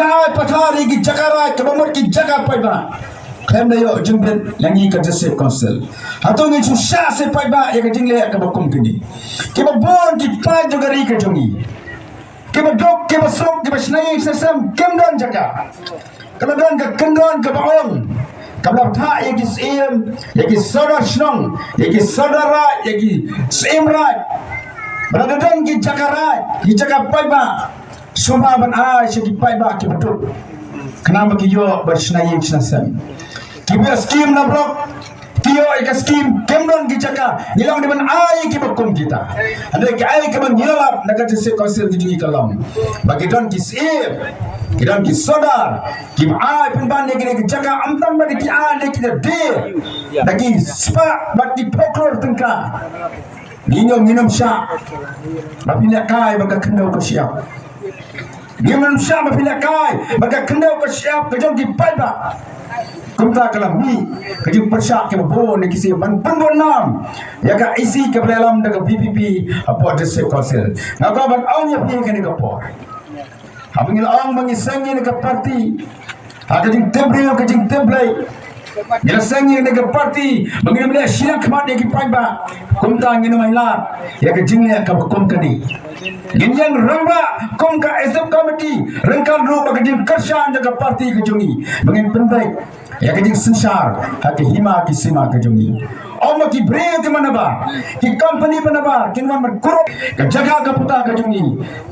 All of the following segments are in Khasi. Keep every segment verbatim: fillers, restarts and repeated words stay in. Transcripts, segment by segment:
Ai pathar ïa ki jaka raid kaba mut ki jaka paidbah. Khlem da ïoh jingbit ïa ngi ka District Council. Hato ngin shu shah seh paidbah ïa ka jingleh kaba kum kine? Kiba bun ki paid jong ka ri ka jong ngi, kiba duk, kiba suk, kiba shna ïing shna sem, kim don jaka. Ka la don ka kyndon kaba ong, kaba la thah ïa ki syiem, ïa ki sordar shnong, ïa ki sordar raid, ïa ki syiem raid. Ba la don ki jaka raid, ki jaka paidbah. Sngewbha ban ai sha ki paidbah kiba duk, khnang ba ki ïoh ban shna ïing shna sem. Kiba ïoh skim na block, ki ïoh ïa ka skim, kim don ki jaka. Ngi long dei ban ai ïa kiba kum kita. Hynrei kaei kaba ngi la lap na ka District Council ka jong ngi ka long ba ki don ki syiem, ki don ki sordar, kiba ai pynban ïa kine ki jaka, ym tang ba ki ai, ki da die da ki spah bad ki phew klur tyngka. Ngi ñiewbha, ngim shah ba phi lehkai bad ka khyndew ka shyiap. Ngim shah ba phi lehkai bad ka khyndew ka shyiap ka jong ki paidbah. Kumta ka la mih ka jingpyrshah kaba bun na ki syiem ban pynbun nam ïa ka E C kaba la ïalam da ka V P P hapoh District Council. Nga kwah ban ong ïa phi ha kane ka por, haba ngi la ong ba ngi seng ïa kane ka party ha ka jingtip briew, ka jingtip Blei, ngi la seng ïa kane ka party ba ngin ym leh shiliang khmat ïa ki paidbah. Kumta ngin ym ailad ïa ka jingleh kaba kum kane. Ngin ïeng rangbah kum ka Executive Committee, ryngkat ruh bad ka jingkyrshan jong ka party ka jong ngi ba ngin pynbeit ïa ka jingsynshar ha ka hima ki sima ka jong ngi. Ym ba ki briew kiba nabar, ki company ba nabar kin wan ban kurup ka jaka ka puta ka jong ngi.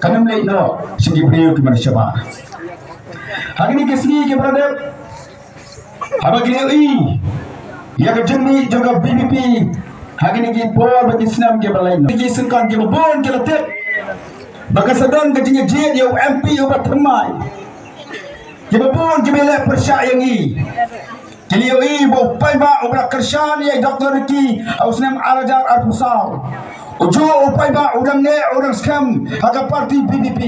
Kan ym leit noh sha ki briew kiba na shabar. Ha kine ki sngi kiba la dep, haba ki la ïohi ïa ka jingmih jong ka V P P ha kine ki por bad ki snem kiba la ïohi, ki syngkon kiba bun ki la tip ba ka sa don ka jingïajied ïa u M P uba thymmai. Kiba bun kiba leh pyrshah ïa ngi ki la ïohi ba u paidbah uba la kyrshan ïa i Doctor Ricky ha u snem ar hajar arphew saw, u juh u paidbah u dang neh u dang skhem ha ka party V P P.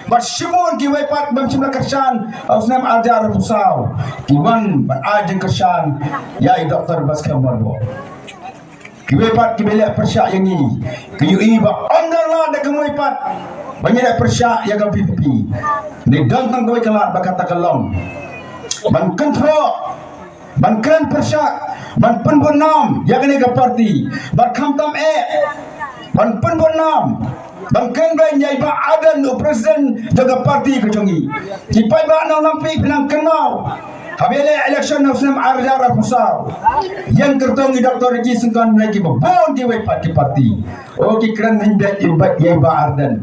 Bad shibun kiwei pat bym shym la kyrshan ha u snem ar hajar arphew saw, ki wan ban ai jingkyrshan ïa i Doctor Baskem Myrboh. Kiwei pat kiba leh pyrshah ïa ngi ki ïohi ba ym don lad da kawei pat ban ïaleh pyrshah ïa ka V P P. Ngi don tang kawei ka lad, ba kata ka long ban kynthroh, ban kren pyrshah, ban pynbun nam ïa kane ka party. Bad khamtam eh ban pynbun nam, ban kren beiñ ïa i Bah Ardent, u president jong ka party ka jong ngi. Ki paidbah nonglam, phi nang kynmaw, haba ïaleh election ha u snem ar hajar arphew saw, ïeng kyrtong i Doctor Ricky Syngkon, hynrei kiba bun kiwei pat ki party, oh, ki kren beiñ bad ïa i Bah Ardent.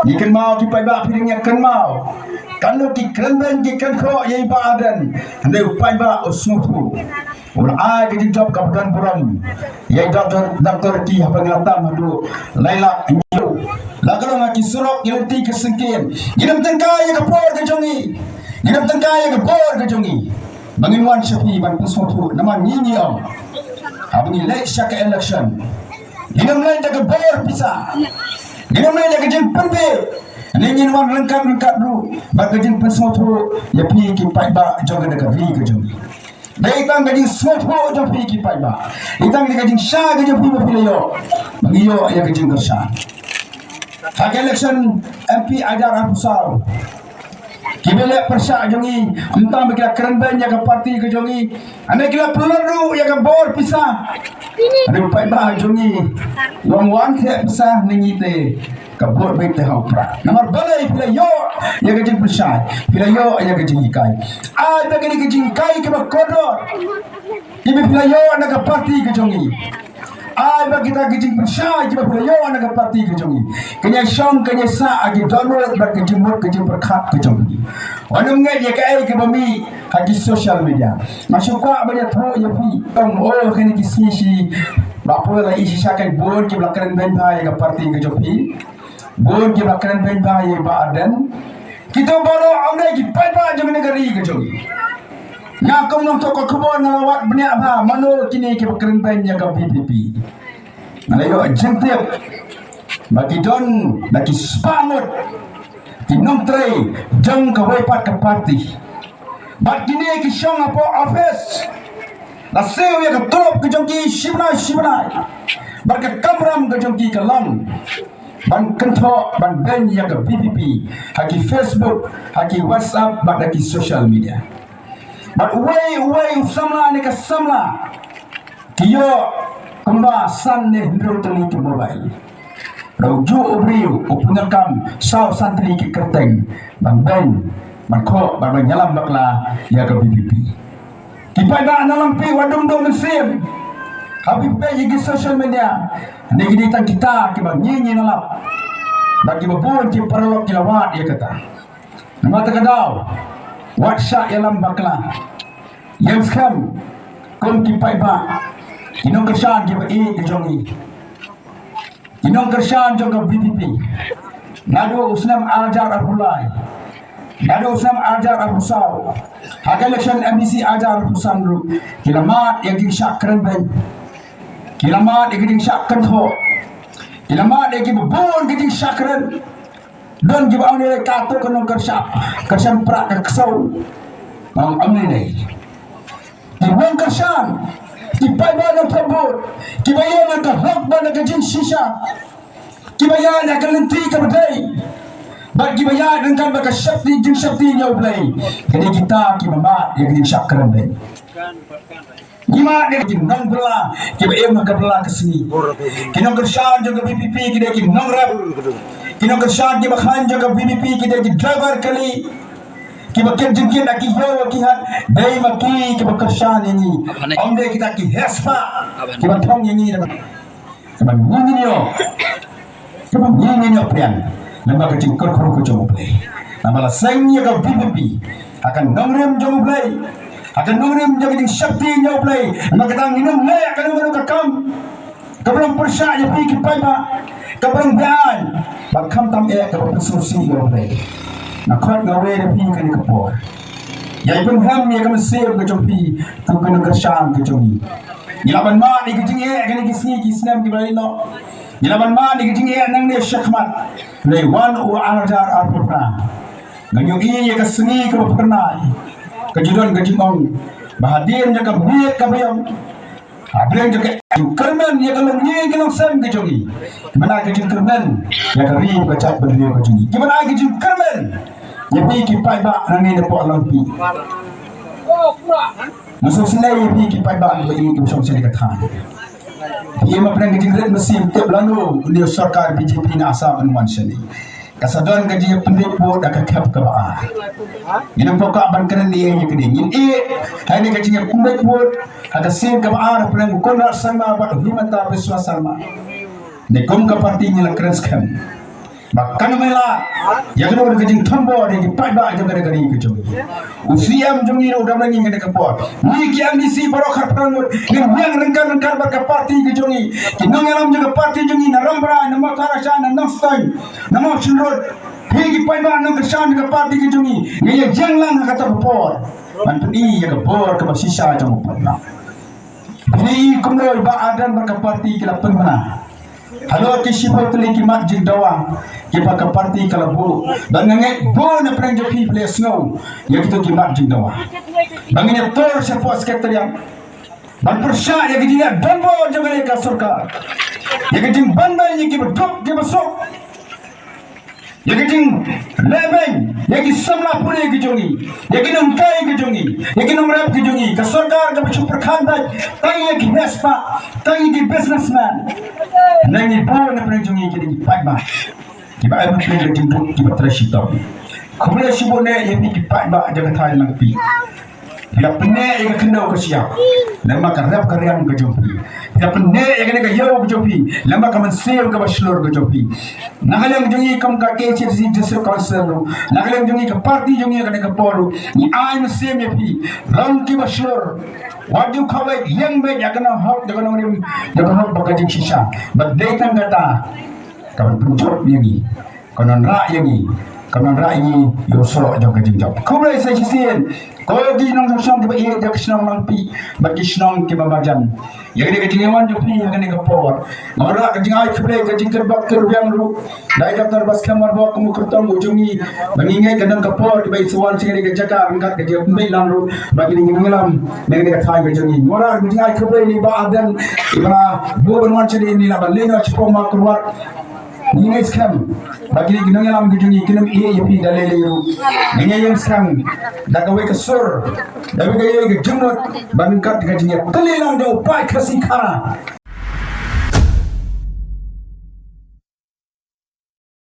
Ngi kynmaw, ki paidbah phi dang ïa kynmaw. Katno ki kren beiñ, ki kren khoh ïa i Bah Ardent, hynrei u paidbah u sngewthuh. U la ai ka jingjop kaba don burom ïa i Doctor, Doctor Ricky haba ngi la tam haduh lai lak hynñiew. La ka long ha ki surok, ki lynti ki syngkien. Ngin ym tyngkai ïa ka por ka jong ngi. Ngin ym tyngkai ïa ka por ka jong ngi ba ngin wan sha phi ban pynsngewthuh. Namar ngi, ngi ong, haba ngi leit sha ka election, ngin ym leit da ka bor pisa, ngin ym leit da ka jingpynbeit. Ngi, ngin wan ryngkat ryngkat ruh bad ka jingpynsngewthuh ïa phi ki paidbah jong kane ka ri ka jong ngi. Dei tang ka jingsngewthuh jong phi ki paidbah, dei tang ka jingshai ka jong phi ba phi la ïoh, ba ngi ïoh ïa ka jingkyrshan ha ka election M P ar hajar arphew saw. Kiba leh pyrshah jong ngi, ym tang ba ki la kren beiñ ïa ka party ka jong ngi, hynrei ki la pynlut ruh ïa ka bor pisa. Hynrei paidbah jong ngi, long wan theh pisa na ngi te, ka bor beit te ha u prah. Namar balei? Phi la ïoh ïa ka jingpynshai, phi la ïoh ïa ka jinghikai. Ai ba kane ka jinghikai kaba kordor kiba phi la ïoh na ka party ka jong ngi, ai ba kita ki jingpynshai kiba phi la ïoh na ka party ka jong ngi, kan ïa shong, kan ïa sah ha ki dohnud bad ka jingmut ka jingpyrkhat ka jong ngi. Wat nym ngeit ïa kaei kaba mih ha ki social media. Nga shu kwah ban ïathuh ïa phi, ong, oh, kine ki sngi shi, ba poi la i shisha, kan bun kiba la kren beiñ bha ïa ka party ka jong phi. Bun kiba kren beiñ bha ïa i Bah Ardent. Kito baroh ym dei ki paidbah jong kane ka ri ka jong ngi. Nga kum nongthoh ka khubor nga la wad bniah bha mano kine kiba kren beiñ ïa ka V P P. Nga la ïoh jingtip ba ki don da ki spah ngut ki nongtrei jong kawei pat ka party. Bad kine ki shong hapoh office, la siew ïa ka tulop ka jong ki shi bnai shi bnai. Bad ka kamram ka jong ki ka long ban kynthoh, ban beiñ ïa ka VPP ha ki Facebook, ha ki WhatsApp bad ha ki social media. Bad uwei uwei u samla ne ka samla ki ïoh kumba san ne hynriew tylli ki mobile. Bad ujuh u briew u pyndonkam saw san tylli ki kyrteng ban beiñ, ban khoh, ban ban ïalam bakla ïa ka VPP. Ki paidbah na Langpih wat dum dum mynsiem. Haba phi peit ïa ki social media, ne ki dei tang kita kiba ngi ngi nalap. Bad kiba bun ki paralok ki la wad ïa kata. Namar kata ka daw, wat shah ïalam bakla. Ïeng skhem kum ki paidbah, ki nongkyrshan kiba ïeit ki jong ngi, ki nongkyrshan jong ka VPP. Naduh u snem ar hajar arphew lai, naduh u snem ar hajar arphew saw, ha ka election MDC ar hajar arphew san ruh, ki la mad ïa ki jingshah kren beiñ, ki la mad ïa ki jingshah kynthoh, ki la mad ïa kiba bun ki jingshah kren. Don kiba ong ne kato ka nongkyrshan, kyrshan pra ka ksew. Ong, ong ne ne. Ki nongkyrshan, ki paidbah nongthombud, kiba ïeng ha ka hok bad ka jingshisha, kiba ïaid ha ka lynti kaba dei, bad kiba ïaid ryngkat bad ka shakti, jingshakti jong U Blei. Kane kita kiba mad ïa ka jingshah kren beiñ. Ngi mad ïa ki nongbylla kiba im ha ka bylla ka sngi. Ki nongkyrshan jong ka VPP ki dei ki nongrep. Ki nongkyrshan kiba khlaiñ jong ka VPP ki dei ki driver kali. Kiba kit jingkit ha ki ïew ha ki hat, dei ma ki kiba kyrshan ïa ngi. Ym dei kita ki heh spah kiba thong ïa ngi. Kaba ngi ngin ïoh, kaba ngi ngin ïoh pdiang namar ka jingkyrkhu ka jong U Blei. Namar la seng ïa ka VPP ha ka nongrim jong U Blei, ha ka nongrim jong ka jingshakti jong U Blei. Namar kata ngin ym leh kano kano ka kam kaba long pyrshah ïa phi ki paidbah, kaba long beaiñ, bad khamtam eh kaba pynsngewsih ïa U Blei. Nga khot nga wei ïa phi kane ka por, ïai pynhem ïa ka mynsiem ka jong phi kum ki nongkyrshan ka jong ngi. Ngi lah ban mad ïa ka jingeh kane ki sngi ki snem kiba ïaid noh. Ngi lah ban mad ïa ka jingeh nangne shakhmat. Lei wan u ar hajar arphew phra, ngan ïohi ïa ka sngi kaba phyrnai. Ka ju don ka jingong ba hadien ïa ka miet kaba ïong, hadien ïa ka jingkyrmen ïa ka longïing ka longsem ka jong ngi, mynta ka jingkyrmen ïa ka ri ka jaitbynriew ka jong ngi, ki mynta ka jingkyrmen ïa phi ki paidbah nangne na poh Langpih. Nga sngewsynei ïa phi ki paidbah kiba ïeit kiba shong shane ka thaiñ. Phi ïa ma pdeng ka jingrit mynsiem, tip lano une u sorkar BJP na Assam un wan shane. Ka sa don ka jingpynbeit vote ha ka khep kaba ar. Ngin ym pyrkhat ban kren ïa kane, ngin ïeh ha kane ka jingpynbeit vote ha ka sien kaba ar hapdeng u Conrad Sangma bad u Himanta Biswa Sarma. Ne kum ka party ngi la kren skhem ba kan ym lad ïa kano kano ka jingthombor ïa ki paidbah jong kane ka ri ka jong ngi. U CM jong ngi ruh u dang ngi kane ka por. Ngi ki MDC baroh khatphra ngut ngin ïeng ryngkat ryngkat bad ka party ka jong ngi. Ki nongïalam jong ka party jong ngi na Rambrai, na Mawkarasan, na Nongstoiñ, na Mawshynrut. Phi ki paidbah nongkyrshan jong ka party ka jong ngi, ngi ïa ïeng lang ha kata ka por ban pyni ïa ka bor kaba shisha jong u paidbah. Phi kumno i Bah Ardent bad ka party ki la pynbna halor ki shiphew tylli ki mat jingdawa kiba ka party ka la buh. Ba nga ngeit bun na pdeng jong phi phi la sngew ïa kito ki mat jingdawa. Ba ngin ïatur shapoh Secretariat ban pyrshah ïa ka jingleh donbor jong kane ka sorkar, ïa ka jingban beiñ ïa kiba duk kiba suk, ïa ka jingleh beiñ ïa ki samla pule ki jong ngi, ïa ki nonghikai ki jong ngi, ïa ki nongrep ki jong ngi. Ka sorkar kaba shu pyrkhat beit tang ïa ki heh spah, tang ïa ki businessman. Ngi bun na pdeng jong ngi ki dei ki paidbah kiba ai beit ka jingduk kiba trei shitom. Khublei shibun ïa phi ki paidbah jong ka thaiñ Langpih. Phi la pynneh ïa ka khyndew ka shyiap namar ka rep ka riang ka jong phi. Phi la pynneh ïa kane ka ïew ka jong phi namar ka mynsiem kaba shlur ka jong phi. Na ka liang jong ngi kum ka KHADC District Council ruh, na ka liang jong ngi ka party jong ngi ha kane ka por ruh, ngi ai mynsiem ïa phi, long kiba shlur. Wat ju khaw beit, ïeng beit ïa ka nonghok, ïa ka nongrim, ïa ka hok bad ka jingshisha. Bad dei tang kata kaban pynjop ïa ngi, kan wanrah ïa ngi, kan wanrah ïa ngi ïa u soh jong ka jingjop. Khublei sa shisien ko ki nongshong shnong kiba ïeit jong ka shnong Langpih bad ki shnong kiba marjan. Ïa kane ka jingïawan jong phi ha kane ka por, nga wanrah ka jingai khublei, ka jingkyrpad kyrwiang ruh da i Doctor Batskhem Marbok kum u kyrtong u jong ngi, ba ngi ngeit ka don ka por kaba i sa wan sha kane ka jaka ryngkat ka jingpynbeit lang ruh bad ki nongïalam na kane ka thaiñ ka jong ngi. Nga wanrah ka jingai khublei ïa i Bah Ardent iba la buh ban wan sha kane, ngi la ban leit noh shapoh Mawkyrwat. Ngi ngeit skhem ba kine ki nongïalam ki jong ngi kin ym ïeh ïa phi da lei lei ruh. Ngi ngeit skhem da kawei ka sur, da kawei ka jingmut ba ryngkat ka jingïatylli lang jong u paid Khasi Khara